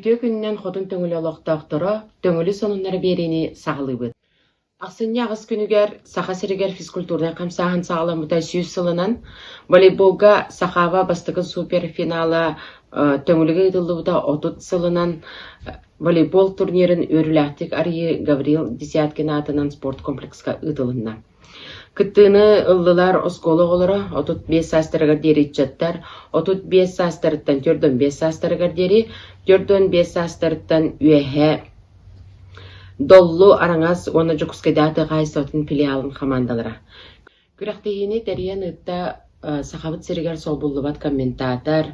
Үтүө күнүнэн Хотун Төҥүлү олохтоохторо Төҥүлү сонуннара биэриини саҕалыыбыт. Ахсынньы аҕыс күнүгэр Саха сиригэр физкультурнай хамсааһын саҕаламмыта 100 сылынан волейболга Сахава бастакы суперфинала Төҥүлүгэ ыытыллыбыта 30 сылынан волейбол турнирын үөрүүлээхтик арыйыы Гаврил Десяткин аатынан спорткомплекска ыытылынна. Кыттыыны ыллылар оскуола оҕолоро 35 саастарыгар диэри ыччаттар, 35 саастарыттан 45 саастарыгар диэри, 45 саастарыттан үөһэ Доллу, Араҥас уонна Дьокуускайдааҕы тыа хаһаайыстыбатын филиалын хамаандалара. Күрэхтэһиини тэрийэн ыытта Сахабыт сиригэр солбуллубат комментатор,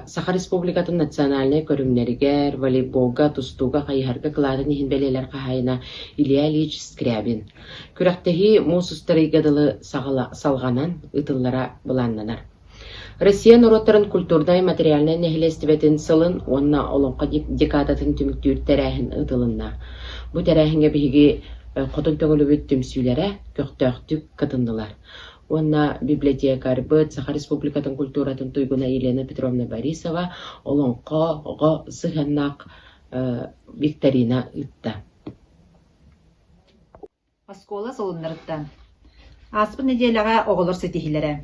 Саха Республикатын национальнай көрүҥнэригэр, волейболга, тустууга, хайыһарга кылаатын иһин бэлиэлэр хаһаайына Илья Ильич Скрябин. Күрэхтэһии муус устар ыйга дылы салҕанан ыытыллара былааннанар. Россия норуоттарын культурнай-материальнай нэһилиэстибэтин сылын уонна Олоҥхо декадатын түмүктүүр тэрээһин ыытылынна. Бу тэрээһиҥҥэ биһиги Хотун Төҥүлүбүт түмсүүлэрэ көхтөөхтүк кытыннылар. Уонна библиотекарьбыт, Саха Республикатын культуратын туйгуна Елена Петровна Борисова олоҥхоҕо сыһыаннаах викторина ыытта. Оскуола солуннарыттан. Ааспыт нэдиэлэҕэ оҕолор ситиһиилэрэ.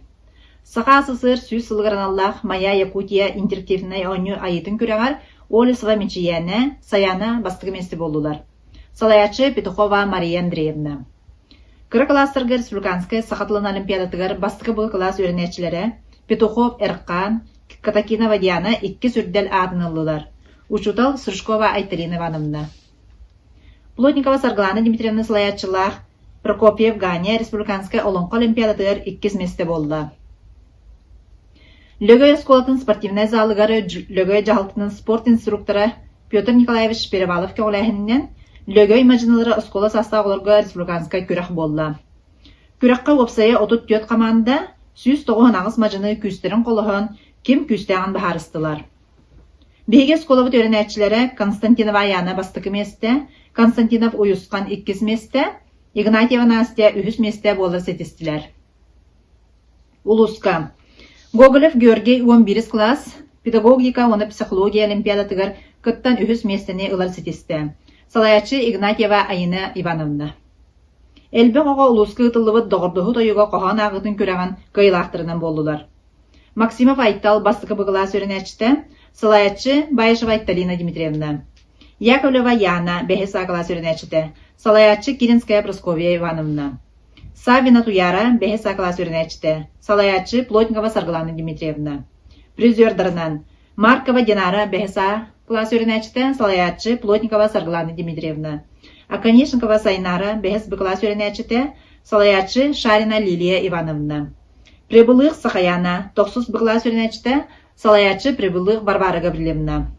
Саха СССР 100 сылыгар аналлаах «Моя Якутия» интерактивнай оонньуу айыытын күрэҕэр Олесова Мичийээнэ, Сайаана бастакы миэстэ буоллулар. Салайааччы Петухова Мария Андреевна. Кыра кылаастарга республиканскай саха тылын олимпиадатыгар бастакы бу кылаас үөрэнээччилэрэ Петухов Эрхаан, Катакинова Диана иккис үрдэл аатын ыллылар. Учуутал Стручкова Айталина Ивановна. Плотникова Саргылана Дмитриевна салайааччылаах Прокопьев Ганя республиканскай Олоҥхо олимпиадатыгар иккис миэстэ буолла. Лөгөй оскуолатын спортивнай залыгар Лөгөй дьаһалтатын спорт инструктора Петр Николаевич Перевалов көҕүлээһининэн Лөгөй мадьынылара оскуола саастаах оҕолорго республиканскай күрэх буолла. Күрэххэ уопсайа 34 хамаанда 198 мадьыны күүстэрин холоһон ким күүстээҕин быһаарыстылар. Биһиги оскуолабыт үөрэнээччилэрэ Константинова Айаана бастакы миэстэ, Константинов Уйусхан иккис миэстэ, Игнатьева Настя үһүс миэстэ буолар ситистилэр. Улууска Гоголев Георгий 11 кылаас педагогика уонна психология олимпиадатыгар кыттан үһүс миэстэни ылар ситистэ. Салайааччы Игнатьева Айина Ивановна. Элбэх оҕо улууска ыытыллыбыт Доҕордоһуу тойуга хоһоон ааҕыытын күрэҕин кыайыылаахтарынан буоллулар. Максимов Айтал бастакы быгылаас үөрэнээччитэ, салайааччы Баишева Айталина Дмитриевна. Яковлева Яна бэһис А кылаас үөрэнээччитэ, салайааччы Киринская Прасковья Ивановна. Саввина Туяра бэһис А кылаас үөрэнээччитэ, салайааччы Плотникова Саргылана Дмитриевна. Призердарынан Маркова Динара бэһис А кылаас үөрэнээччитэ, салайааччы Плотникова Саргылана Дмитриевна. Оконешникова Сайнара бэһис Б кылаас үөрэнээччитэ, салайааччы Шарина Лилия Ивановна. Прибылых Сахаяна, тохсус быкылаас үөрэнээччитэ, салайааччы Прибылых Варвара Гаврильевна.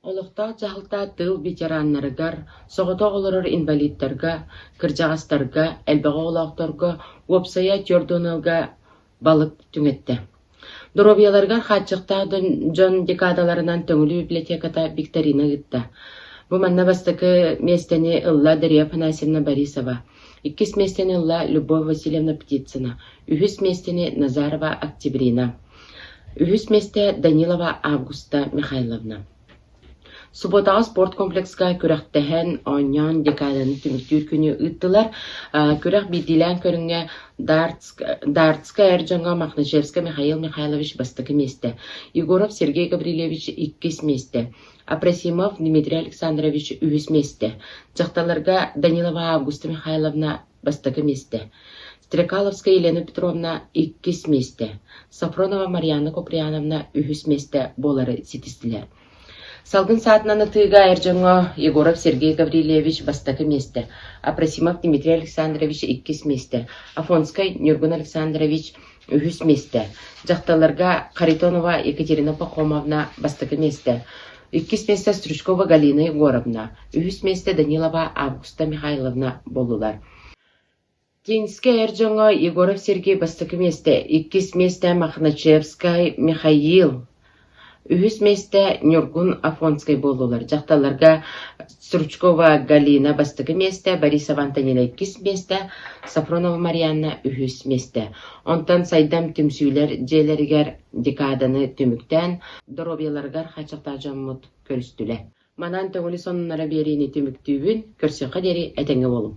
Олохтоох дьаһалта тыыл ветераннарыгар, соҕотох олорор инвалидтарга, кырдьаҕастарга, элбэх оҕолоохторго уопсайа 40 ыалга балык түҥэттэ. Доруобуйаларыгар хааччахтаах дьон декадаларынан Төҥүлү библиотеката викторина ыытта. Бу манна бастакы миэстэни ылла Дария Афанасьевна Борисова, иккис миэстэни ылла Любовь Васильевна Птицына, үһүс миэстэни Назарова Октябрина, үһүс миэстэ Данилова Августа Михайловна. Субуотаҕа спорткомплекска күрэхтэһэн, оонньоон декаданы түмүктүүр күнү ыыттылар. Күрэх биирдиилээн көрүҥҥэ дартска эр дьоҥҥо Мохначевскай Михаил Михайлович бастакы миэстэ, Егоров Сергей Гаврильевич иккис миэстэ, Апросимов Дмитрий Александрович үһүс миэстэ, дьахталларга Данилова Августа Михайловна бастакы миэстэ, Стрекаловская Елена Петровна иккис миэстэ, Софронова Марьяна Куприяновна үһүс миэстэ буолары ситистилэр. Салгын саатынан ытыыга эр дьоҥҥо Егоров Сергей Гаврильевич бастакы миэстэ, Апросимов Дмитрий Александрович иккис миэстэ, Афонскай Ньургун Александрович үһүс миэстэ, дьахталларга Харитонова Екатерина Пахомовна бастакы миэстэ, иккис миэстэ Стручкова Галина Егоровна, үһүс миэстэ Данилова Августа Михайловна буоллулар. Тинскэй эр дьоҥҥо Егоров Сергей бастакы миэстэ, иккис миэстэ Мохначевскай Михаил, Үһүс миэстэ Ньургун Афонскай буоллулар. Дьахталларга Стручкова Галина бастакы миэстэ, Борисова Антонина иккис миэстэ, Сафронова Марианна үһүс миэстэ. Онтон Сайдам түмсүүлэр дьиэлэригэр декаданы түмүктээн, доруобуйаларыгар хааччахтаах дьоммут көрүстүлэр. Манан Төҥүлү сонуннара биэриини түмүктүүбүн, көрсүөххэ диэри этэҥҥэ буолуҥ.